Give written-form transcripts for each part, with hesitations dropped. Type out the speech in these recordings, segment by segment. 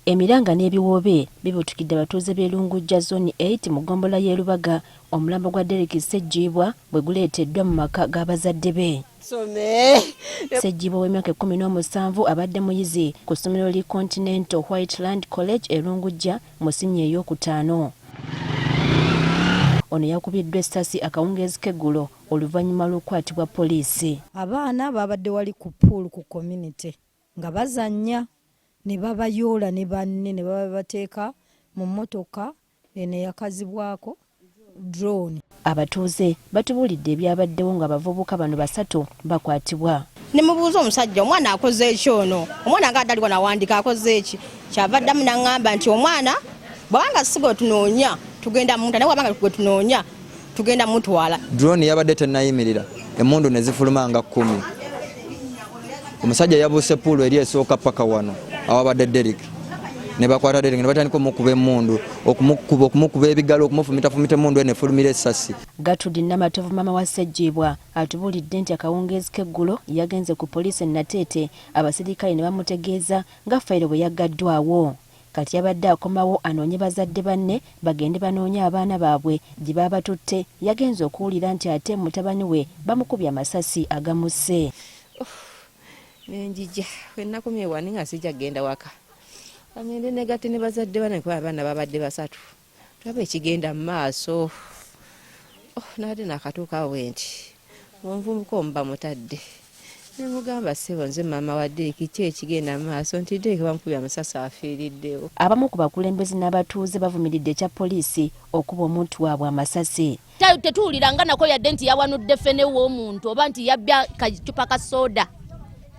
Emiranga n'ebiwoobe bibuutikidde abatuuze b'e Lungujja Zooni 8 mu ggombolola y'e Lubaga omulambo gwa Derrick Sseggiibwa bwe guleeteddwa mu maka g'abazadde be. Sseggiibwa ow'emyaka 17 abadde muyizi ku ssomero li Continental Whiteland College e Lungujja mu siniya eyookutaano. Ono yakubiddwa essasi akawungeezi k'eggulo oluvannyuma lw'okukwatibwa poliisi. Abaana baabadde wali ku pool ku community nga bazannya ne babayoola ne banne ne babateeka mu mmotoka eno eyakazibwako drone. Abatuuze batubuulidde ebyabaddewo ng'abavubuka bano basatu bakwatibwa. Ne mubuuza omusajja, omwana akoze eki? Ono omwana nga atali wano awandika akoze eki? Kyava addamu n'aŋŋamba nti omwana bw'abanga si gwe tunoonya tugenda muta, naye bw'abanga gwe tunoonya tugenda mutwala. Drone yabadde tennayimirira, emmundu ne zifuluma nga 10. Omusajja yabuuse pool eri esooka paka wano awabadde Derrick, ne bakwata Derrick ne batandika omukuba emmundu, okumukuba, okumukuba ebigalo, okumufumitafumita emmundu eno efulumira essasi. Gertrude Namatovu, maama wa Sseggiibwa, atubuulidde nti akawungeezi k'eggulo yagenze ku poliisi e Nateete abasirikale ne bamutegeeza nga fayiro bwe yaggaddwawo. Kati yabadde akomawo anoonye bazadde banne bagende banoonye abaana baabwe gye baabatutte, yagenze okuwulira nti ate mutabani we bamukubye amasasi agamusse. Nenjija wenakomye wani nga sijja kugenda waka, angende negatte ne bazadde bane kuba abaana babadde basatu, tulabe ekigenda mu maaso. Oh, nabadde nakatuuka awo bwe nti omuvubuka omu bamutadde, nemugamba, "Ssebo, nze maama wa Derrick, ki ekigenda mu maaso?" Nti Derrick bamukubye amasasi, afiiriddewo. Abamu ku bakulembeze n'abatuuze bavumiridde ekya poliisi okuba omuntu waabwe amasasi. Tetuwuliranga nako yadde nti yawanudde ffene w'omuntu oba nti yabbya kacupa ka soda,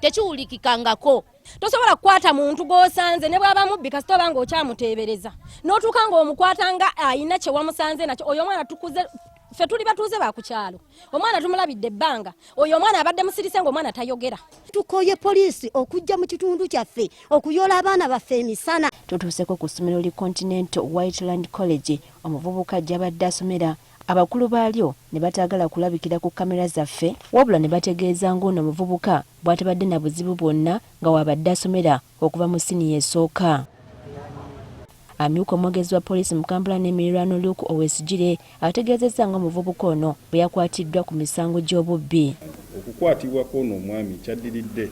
tekiwulikikangako. Tosobola kukwata muntu gw'osanze ne bw'aba mubbi, kasita oba ng'okyamuteebereza n'otuuka ng'omukwata nga ayina kye wamusanze nakyo. Oyo omwana tukuze ffe, tuli batuuze ba ku kyalo, omwana tumulabidde ebbanga. Oyo omwana abadde musirise ng'omwana tayogera. Tukoye poliisi okujja mu kitundu kyaffe okuyoola abaana baffe emisana. Tutuuseko ku ssomero li Continental Whiteland College omuvubuka gy'abadde asomera, abakulu baalyo ne bataagala kulabikira ku kamera zaffe, wabula ne bategeeza ng'ono omuvubuka bw'atabadde na buzibu bwonna nga wabadde asomera okuva mu siniya esooka. Amyuka omwogezi wa poliisi mu Kampala n'emirirwano, Luke Owesigire, ategeezezza ng'omuvubuka ono bwe yakwatiddwa ku misango gy'obubbi. Okukwatibwa kw'ono omwami kyaddiridde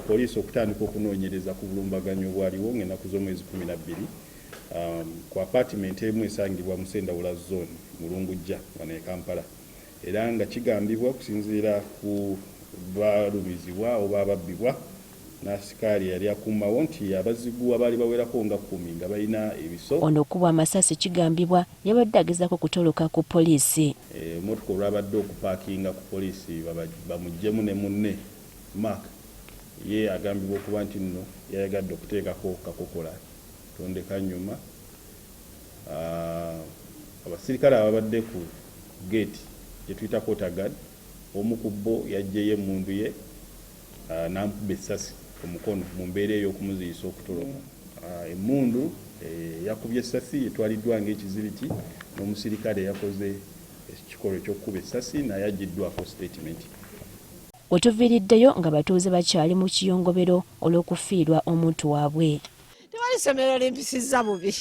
poliisi okutandika okunoonyereza ku bulumbaganyi obwaliwo ng'ennaku z'omwezi 12 ku apaatimenti emu esangibwa mu Sendawula Zone mu Lungujja wano e Kampala, era nga kigambibwa okusinziira ku balumizibwa oba ababbibwa n'asikaali eyali akuumawo nti abazigu abaali bawerako nga 10 nga balina ebiso. Ono okukubwa amasasi kigambibwa yabadde agezaako kutoloka ku poliisi. Emmotoka olwabadde okupaakinga ku poliisi bamuggyemu ne munne Mark, ye agambibwa okuba nti nno yayagadde okuteekako kakokola tondeka nnyuma, abasirikale ababadde ku geeti gye tuyita quarter guard, omu ku bo yaggyeyo emmundu ye n'amukuba essasi ku mukono mu mbeera ey'okumuziyisa okutoloka. Emmundu yakubye essasi etwaliddwa ng'ekizibiti, n'omusirikale eyakoze ekikolwa eky'okukuba essasi naye aggyiddwako sitatimenti. We tuviiriddeyo nga batuuze bakyali mu kiyongobero olw'okufiirwa omuntu waabwe. Tewali ssomero limpisizza bubi.